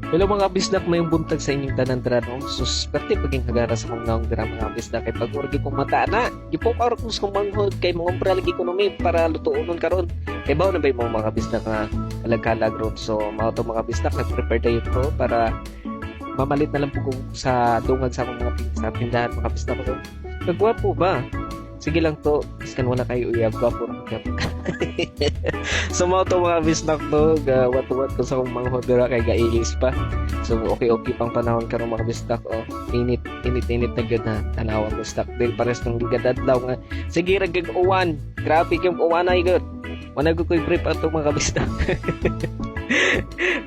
Hello, mga kabisdak, maayong buntag sa inyong tanan dira, no. Sus, perte paging hagara sa akong naong dira, mga kabisdak, kay pag urgi kong mata na. Gipukaw ko sa kong manghod kay mangumpra lagi ko numi para lutuonon karon. Kay bawo na ba yung mga kabisdak nga kalag-kalag ron? So mao to, mga kabisdak, nag-prepare tayo to para mamalit na lang po ko sa dungag sa akong mga sa tindahan, mga kabisdak ko. Kagwapo ba? Sige lang to, iskan wala kayo uyab, gwapo ra gyud. So mao to, mga bisdak, to, ga wat-wat ko sa akong manghod dira kay gailis pa. So okay okay pang panahon karon, mga bisdak, oh. Init init init na gyud na tanawa, bisdak. Dili pares nang gigadadlaw nga sige ra gyud uwan. Grabe gyud uwan ay gyud. Wala ko koy brief ato, mga kabisdak.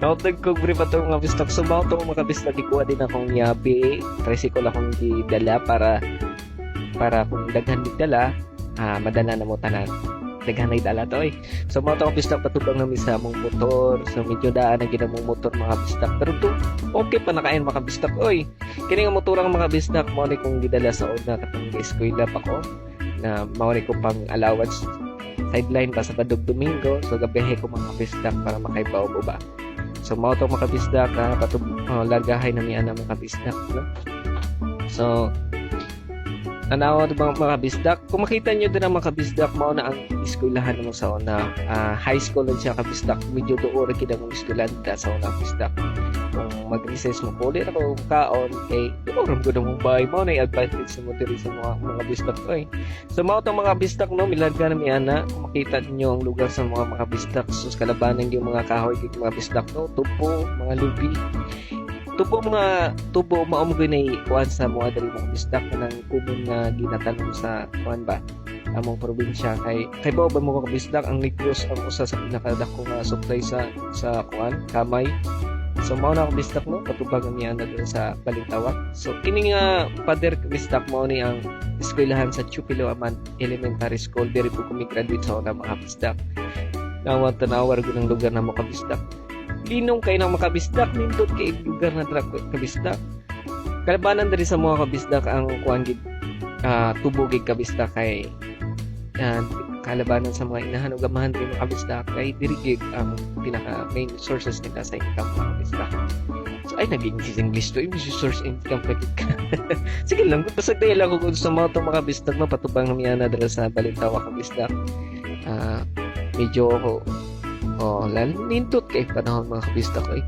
Nautag ko brief ato, mga bisdak. So mao to, mga kabisdak, ikuha din akong yabi. Tricycle akong gidala para para kung daghan mig dala, madala na mo tanan. Daghan na dala to eh. So mao to, kabisdak, patubang nami sa among motor. So medyo daan na gid among motor, mga bisdak. Pero to okay pa nakain, mga bisdak, oy. Kini nga motor ang mga bisdak mao ni kong gidala sa una katong eskwela pa ko na mao ni ko pang allowance, sideline pa sa Sabado, Domingo. So gabihe ko, mga bisdak, para makaibaw ba. So mao to, mga kabisdak, ha, patub largahay na mi ana, mga kabisdak, no. So tanawa ito mga kabisdak. Kung makita nyo din ang mga kabisdak, mao na ang eskwelahan mo sa una. High school lang siya, kabisdak. Medyo duol ra mong eskwelahan da sa una, kabisdak. Kung mag-recess mo, puli ra ko kaon kay duol ra gud mong bahay. Mao na yung advantage mo diri sa mga bisdak oy. So mao tong mga bisdak, no, milarga na mi ana. Kung makita niyo ang lugar sa mga bisdak, sus, kalabanan yung mga kahoy gid, mga bisdak, no, tupo, mga lubi, tubo, mga tubo. Mao mo gyud kuan sa mga diri, mga bisdak, kanang common nga ginatanom sa kuan ba, among probinsya, kay kay ba mo, kabisdak, ang Negros ang usa sa pinakadako nga supply sa kuan, kamay. So mao na, kabisdak, no, patubag ang niya na diri sa Balintawak. So kini nga pader, kabisdak, mao ni ang eskwelahan sa Chupilo Aman Elementary School. Diri po kami graduate sa una, mga kabisdak. Nawa tanawar gud ang lugar na mo, kabisdak. Linong kay nang makabisdak, nindot kay lugar na dra, kabisdak. Kalabanan diri sa mga kabisdak ang kuan gid, tubo gid, kabisdak, kay kalabanan sa mga inahan ug amahan diri, mga kabisdak, kay diri gid ang pinaka main sources nila sa income, mga kabisdak. So ay, naging English to, yung source income pa gid ka. Sige lang, basta dahil lang kung gusto mo ito, mga kabisdak, no, patubang namiya na dira sa Balintawak, kabisdak. Medyo oh, lalo nindot kay panahon, mga kabisdak, oy.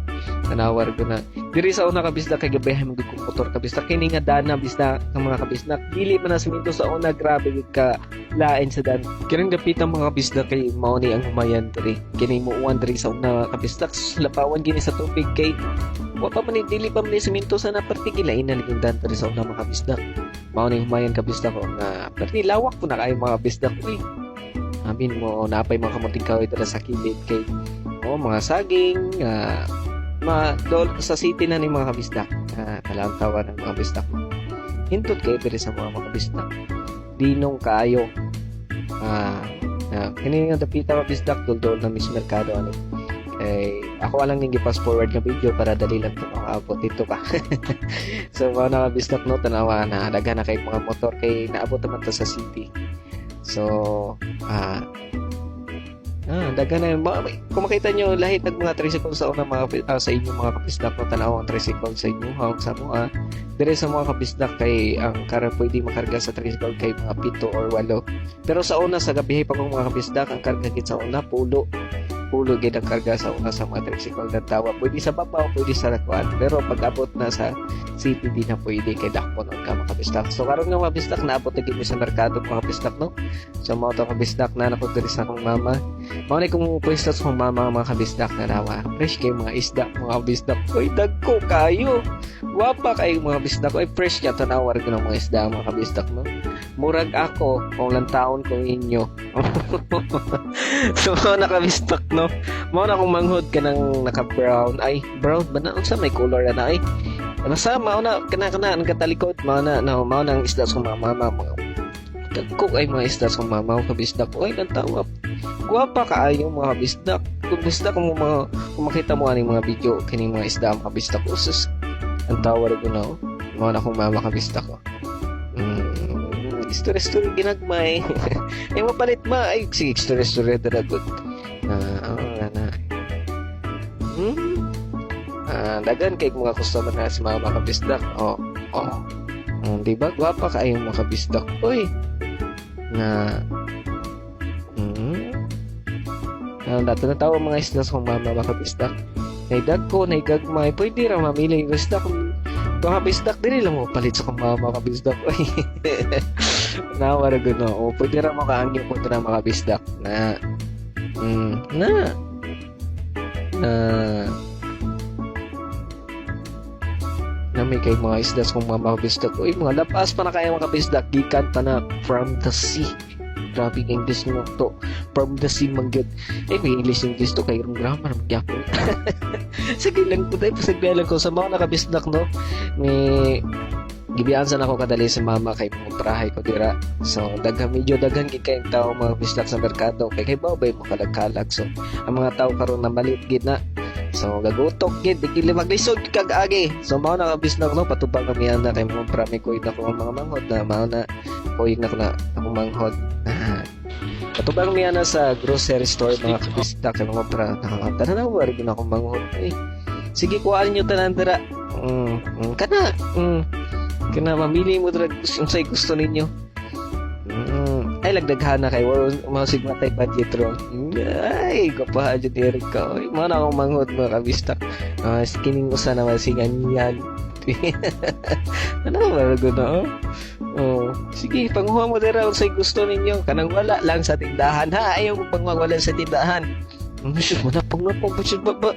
Tanawar ko na. Diri sa una, kabisdak, kay gabi mo gid kong motor, kabisdak. Kini nga dana bisdak ng mga kabisdak. Dili man na siminto sa una, grabe gid ka lain sa dan. Kining dapitan, mga kabisdak, kay mao ni ang humayan diri. Kini mo uwan diri sa una, kabisdak, lapawan gini sa tubig kay wa pa man ni, dili pa man ni siminto sa na parte, gilain na liging dan diri sa una, mga kabisdak. Mao ni humayan, kabisdak ko nga perti lawak po na kayo, mga kabisdak, uy. Amin mo napay mga kamuting kahoy dira sa kilid kay oh, mga saging, ma dol sa city na ni, mga kabisdak. Kalantawa ng mga bisdak. Hintot kay diri sa mga kabisdak. Dinong kaayo. Kini nga dapita, kabisdak, dol-dol na mis merkado ani. Kay ako lang ning gi-fast forward nga video para dali lang to makaabot dito pa. So mao na, kabisdak, no, tanawa na daghan na kay mga motor kay naabot naman to sa city. So daghan na kung makita nyo lahi nag mga tricycle sa una mga sa inyong, mga kabisdak, no, tanaw ang tricycle sa inyo hawak sa mo dire sa mga kabisdak kay ang kara pwede makarga sa tricycle kay mga 7 or 8, pero sa una sa gabi pa kong, mga kabisdak, ang karga gid sa una pulo pulo gid ang karga sa una sa mga tricycle ng tawa. Pwede sa babaw, pwede sa kuan, pero pag abot na sa city, di na pwede kay dakpo nun ka, mga kabisdak. So karon nga, mga kabisdak, naabot na gid mi sa merkado, mga kabisdak, no. So mao to, kabisdak, na nako diri sa akong mama. Mao ni kung pwesto sa akong mama, mga kabisdak, na nawa fresh kay mga isda, mga kabisdak. Oy, dagko kayo, wapa kayo, mga kabisdak. Oy, fresh niya, tanawar ko ng mga isda, mga kabisdak, no. Murag ako kung lang taon kung inyo. So mao na, kabisdak, no, mao na kung manghod ka ng naka brown, ay, brown ba na, unsa may color na na ay, basta mao na kana kana ang katalikod, mao na, no, mao na ang isda sa mama mama. Dagko ay mga isda sa mama, kabisdak. Oy, lantawa, guwapa kaayo, mga kabisdak. Kung bisdak kung mga kung makita mo aning mga video kining mga isda, mga kabisdak, usus, ang tawa ko na, oh. Mao na akong mama, kabisdak ko. Story story ginagmay ay mapalit ma ay, sige, story story dara good na oh, na. Daghan kay mga customer na si mama, kabisdak. Oh. Di ba gwapa kaayo, mga kabisdak? Uy. Na dato na tao mga isda sa kong mama, mga kabisdak. Nay dagko, nay gagmay, pwede ra mamili. Basta kung mga kabisdak, dili lang mo palit sa kong mama, kabisdak. Uy. Nawa ra gud, no. O pwede ra mo kaangyo ko dira, mga kabisdak, na na na na may kay mga isda sa kong mama, kabisdak. Uy, mga lapas pa na kayo, mga kabisdak, gikan pa na from the sea. Grabe ang English mo to. From the sea man gyud. Eh, may English English to kay rong grammar man gyapon. Sige lang po tayo, pasagdi lang ko sa mga nakabisdak, no. May gibiyaan sa nako kadali si mama kay mga prahay ko dira. So daghan, medyo daghan gid kayong tao, mga bisdak, sa merkado kay kay ba mo kalag-kalag. So ang mga tao karon na malit gid na. So gagutok gid, di gid maglisod kag agi. So mao na, kabisdak, no, patubang kami ana kay mga prami ko na ko mga manghod na mao na kuyog na ko na akong manghod. Ah. Patubang mi ana sa grocery store, mga kabisdak, kay mga pra. Tanan na rin akong manghod. Eh, sige, kuhaan niyo tanan dira. Kana. Kana mamili mo dira unsay gusto ninyo. Ay lagdaghan na kay wala mga sigma tay budget ron. Ay, gwapaha jud Erika. Oy, mao na akong manghod, mga kabistak. Kining usa naman si ganyan. Ano ba gud na, oh? Oh, sige, panguha mo dira unsay gusto ninyo. Kanang wala lang sa tindahan ha. Ayaw ko pang wala sa tindahan. Shoot mo na pang pang ba ba.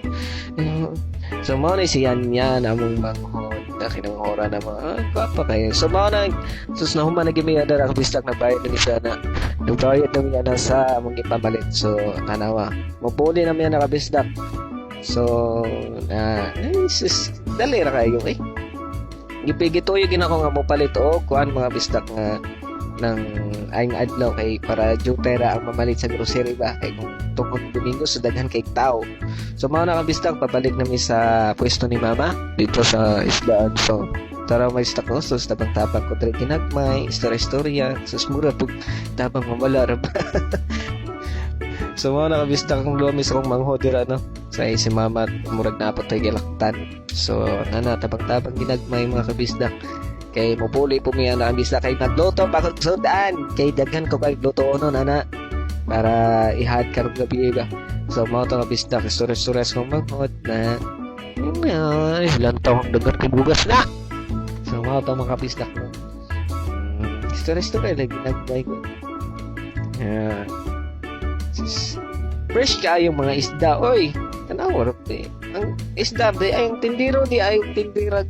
So mao na si yan yan among manghod na kinanghora na mga gwapa kayo. So mao na, sus, na human na gimi ana kabistak, nagbayad na ni siya na nagbayad na miya na sa among ipamalit. So tanawa. Mopuli na miya na, kabisdak. So na eh, sus, dali ra kayo eh. Gipigituyo gina ko nga mopalit og kuan, mga bisdak, nga ng ayng adlaw kay para jutera ang mamalit sa grocery ba, kay kung tungod Domingo, so daghan kay tao. So mao na, kabisdak, pabalik nami sa pwesto ni mama dito sa isdaan. So tara, may stock no, so tabang-tabang ko diri kinagmay, istorya-istorya, sus, mura pug tabang mawala ra ba. So mao na, kabisdak, kung lumis akong manghod dira, no, sa si mama murag napot tay gilaktan. So nana tabang-tabang ginagmay, mga kabisdak, kay mupuli po miya na ang bisdak kay nagluto pa kog sudan kay daghan ko kay luto no nana para ihad karong gabi ba. So mao to nga bisdak, istorya-istorya sa kong manghod na ay lantaw ang daghan kay bugas na. So mao to, mga kabisdak, no. Istorya-istorya lagi ginagmay ko. Yeah. Sis, fresh kaayo mga isda oy, tanaw ra eh. Ang isda di ay ang tindiro di ay ang tindira,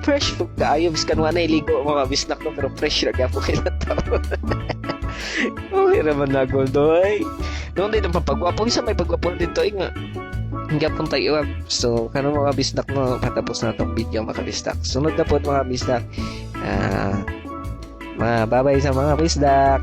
fresh food kaayo biskan wa na iligo, mga bisnak, no, pero fresh ra gyapon kay tao. Okay ra man na gold oy. Noon din ang papagwapo isa may pagwapo dito eh nga. Gyapon tayo. So karon, mga bisnak, no, patapos na tong video, mga bisdak. Sunod na po, mga bisdak. Ah, mga babay sa mga bisdak.